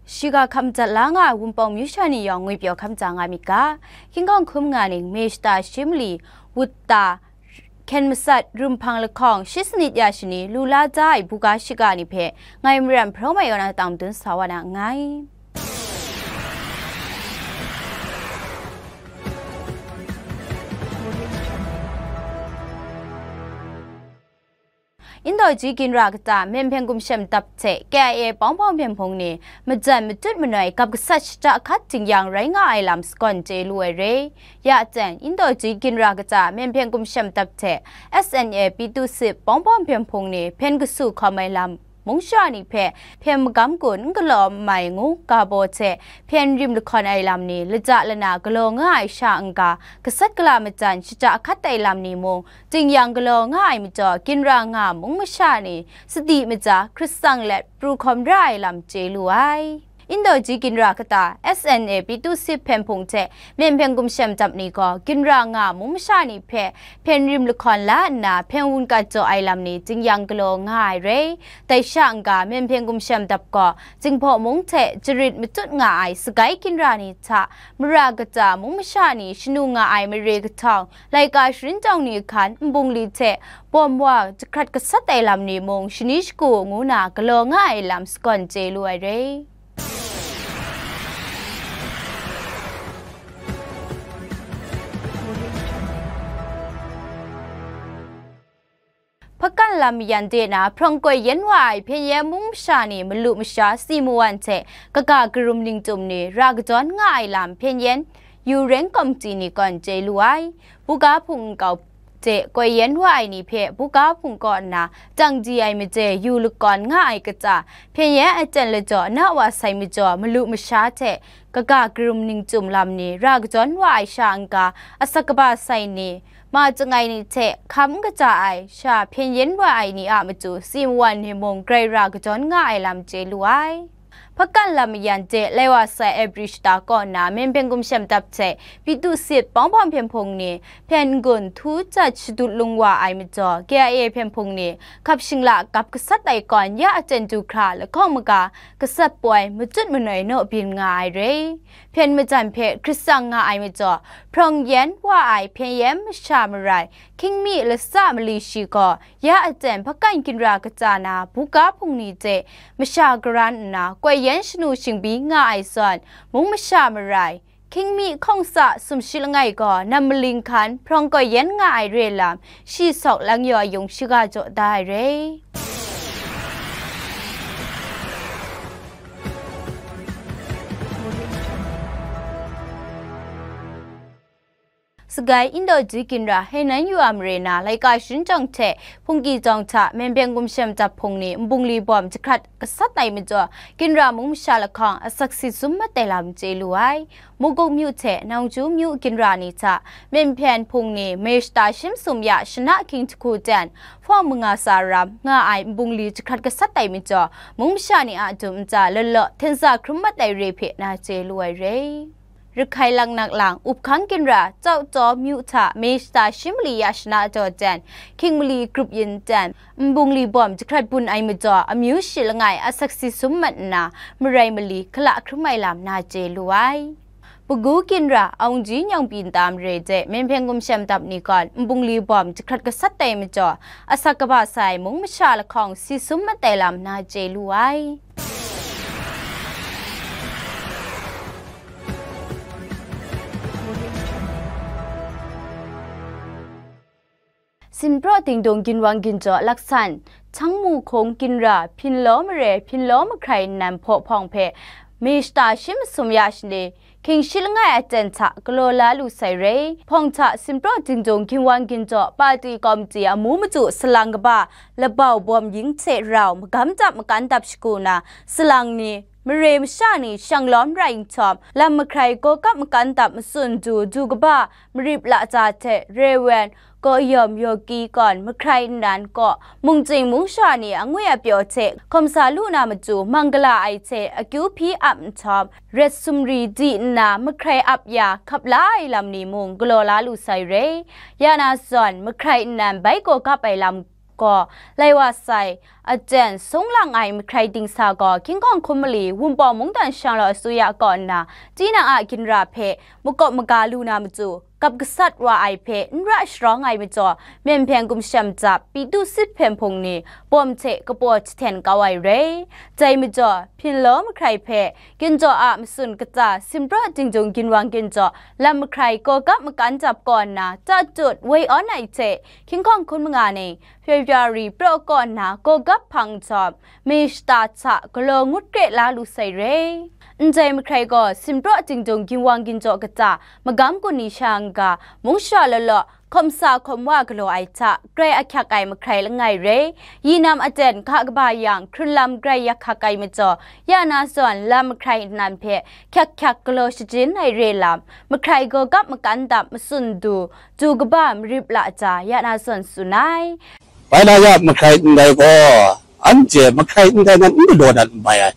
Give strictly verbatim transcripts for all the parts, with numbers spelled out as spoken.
Shiga hkam jat la nga ai Wunpawng myu sha ni yawng ngwi pyaw hkam ja nga myit ga, hkying hkawng hkrum nga ning, Meshta Shimli, Wutta, Hkyen Masat, Rumhpang lahkawng, shi sanit ya shani, lu la ja ai buga shiga ni hpe, ngai Maram Hpraw Mai Yaw na tang madun sa wa na nngai. Indaw ji ginra kata Myen Hpyen Gumshem Dap hte K I A Pawng Pawng Hpyen Hpung ni majan matut manoi gap gasat shata hkat jing-yang rai nga ai lam sagawn chye lu ai re. Ya jan, Indaw ji ginra kata Myen Hpyen Gumshem Dap hte S N A Pyithu Sit Pawng Pawng Hpyen Hpung ni hpyen kasu hkawm ai lam, mung sha ni hpe hpyen magam gun n galaw n mai ngu ga baw hte hpyen rim lahkawn ai lam ni laja lana galaw nga ai sha n-ga, gasat gala majan shata hkat ai lam ni mung, jing-yang galaw nga ai majaw, ginra nga mung masha ni sadi maja hkrit tsang let pru hkawm ra ai lam chye lu ai. Indaw ji ginra kata S N A Pyithu Sit Hpyen Hpung hte Myen Hpyen Gumshem Dap ni gaw, ginra nga mung masha ni hpe hpyen rim lahkawn la nna, hpyen wun gat jaw ai lam ni jing-yang galaw nga ai re. Dai sha n-ga, Myen Hpyen Gumshem Dap gaw, Jinghpaw mung hte jarit matut nga ai sagai ginra ni hta, mara kata mung masha ni shanu nga ai mare kahtawng, laika sharin jawng ni hkan nbungli hte bawm wa jahkrat gasat ai lam ni mung shani shagu ngu na galaw nga ai lam sagawn chye lu ai re. Hpakan lam mayan de na hprawng koi yen wa ai hpyen yen mung masha ni malu masha si mawan hte kaga karum ningtum ni ra kadawn nga ai lam hpyen yen yu reng kawmti ni gawn chye lu ai. Buga hpung nkau de koi yen wa ai ni hpe buga hpung kaw nna jang di ai maje yu lakawn nga ai kata, hpyen yen aten lajaw na wa sai majaw malu masha hte kaga karum ningtum lam ni ra kadawn wa ai sha n-ga, asak kaba sai ni, ma chyangai ni hte hkam n kaja ai sha hpyen yen wa ai ni a matu si mawan ni mung grai ra kadawn nga ai lam chye lu ai. Hpakan lam mayan de lai wa sai ai bri shata kaw nna Myen Hpyen Gumshem Dap hte Pyithu Sit Pawng Pawng Hpyen Hpung ni hpyen n-gun htu jat shadut lung wa ai majaw, K I A Hpyen Hpung ni hkap shingla gap gasat ai kawn ya aten du hkra lahkawng maga gasat poi matut manoi naw byin nga ai re. Hpyen majan hpe hkrit tsang nga ai majaw, hprawng yen wa ai hpyen yen masha marai, hkying mi lasa mali shi gaw, ya aten hpakan ginra kata na buga hpung ni hte masha karan nna, koi yen shanu shingbi nga ai zawn, mung masha marai, hkying mi hkawng sa sumshi langai gaw, nam maling hkan hprawng koi yen nga ai re lam, shi sawk lang yaw yung shiga jaw da ai re. Sagai Indaw ji ginra Hainan yu a mare na laika sharin jawng hte Hpungki jawng hta Myen Hpyen Gumshem Dap hpung ni nbungli bawm jahkrat gasat ai majaw, ginra mung masha lahkawng asak si sum mat ai lam chye lu ai. Mukuk myu hte Nawngju myu ginra ni hta Myen Hpyen Hpung ni Meshta shi masum ya shana hkying jahku ten, hpawng manga tsa ram nga ai nbungli jahkrat gasat ai majaw, mung masha ni a dum nta law law htensa hkrum mat ai re hpe na chye lu ai re. Rakhai Laknak lang Uphkang ginra Chau Taw myu hta Meshta shi mali ya shana jaw ten, hkying mali grup yin ten, nbungli bawm jahkrat bun ai majaw, amyu shi langai asak si sum mat nna, marai mali hkala hkrum ai lam na chye lu ai. Pagu ginra Aung Ji Nyawng Pyi nta mare de Myen Hpyen Gumshem Dap ni gawn nbungli bawm jahkrat gasat ai majaw, asak kaba sai mung masha lahkawng si sum mat ai lam na chye lu ai. Sinpraw Dingdung ginwang ginjaw laksan, Changmu hkung ginra Hpinlaw mare Hpinlaw mahkrai nnan hpaw hpawng hpe Meshta shi masum ya shani, hkying shi langai aten hta galaw la lu sai re. Hpawng hta Sinpraw Dingdung ginwang ginjaw pati kawmti amu matu salang kaba labau bawm yin hte rau magam dap makan dap shagu na, salang ni, mare masha ni shang lawm rai nhtawm, lam mahkrai gaw kap makan dap matsun du du kaba marip lata hte rewen, gaw yawm yaw ki gawn mahkrai nnan kaw, mungchying mungsha ni angwi apyaw hte hkawm sa lu na matu, manggala ai hte akyu hpyi ap nhtawm, ret sumri di nna mahkrai ap ya hkap la ai lam ni mung galaw la lu sai re. Ya na zawn, mahkrai nnan bai gaw kap ai lam gaw lai wa sai, aten sung lang ai mahkrai dingsa gaw King Kong Hkun Mali Wunpawng Mungdan Shanglawt Asuya kaw nna, tinang a ginra hpe makawp maga lu na matu, gap gasat wa ai hpe n ra sharawng ai majaw, myen hpyen gumshem jap, pitu sit hpyen hpung ni bawm hte kapaw jahten kau ai rai. Dai majaw, Hpinlaw mahkrai hpe ginjaw a matsun kata Simpraw Dingdung Ginwang Ginjaw lam mahkrai gawgap makan dap kaw nna, tatut woi awn ai hte, King Kong Hkun Manga ning February praw kaw nna gawgap hpang nhtawm, mi shata hta galaw ngut kre la lu sai re. Ndai mahkrai gaw Simpraw Dingdung Ginwang Ginjaw kata magam gun ni sha n-ga, mung shara law law, hkawm sa hkawm wa galaw ai hta, grai ahkyak ai mahkrai langai re. Yinam aten ga kaba yang, hkrun lam grai yak hkak ai majaw, ya na zawn lam mahkrai nnan hpe hkyak hkyak galaw shajin ai re lam, mahkrai gawgap makan dap matsun du, du kaba marip la ja, ya na zawn tsun ai. Bai la ya mahkrai ndai gaw, anhte mahkrai ndai nan n galaw dat n bai ai.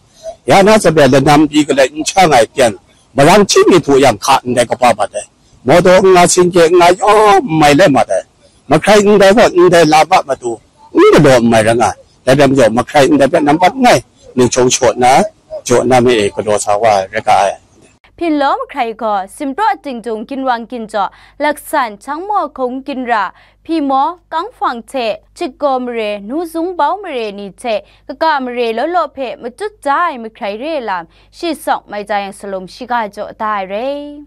Ya na zawn e lanam pyi galai n hkyang ai pyan, marang hti mi htu yang hka ndai kaba bat ai. Mawdaw n nga, singkye n nga, yawng n mai lai mat ai. Mahkrai ndai gaw ndai lam a matu n galaw n mai rai nga ai. Dai rai majaw, mahkrai ndai hpe nampat n ai, ningchung shaw nna, jaw na mi e galaw sa wa ai rai ga ai. Hpinlaw mahkrai gaw Simpraw Dingdung Ginwang Ginjaw, Laksan, Jangmaw Hkung Ginra, Hpyimaw, Kangfang hte Chitgaw mare, Nu Zungbau mare ni hte kaga mare law law hpe matut da ai mahkrai re lam, shi sawng mai ja yang salum shiga jaw da ai rai.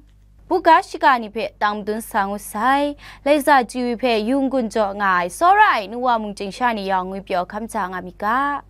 Buga shiga ni hpe tang madun sa ngu sai. Laiza T V hpe yung gun jaw nga ai, tsawra ai nuwa mung chyingsha ni yawng ngwi pyaw hkam ja nga mi ga.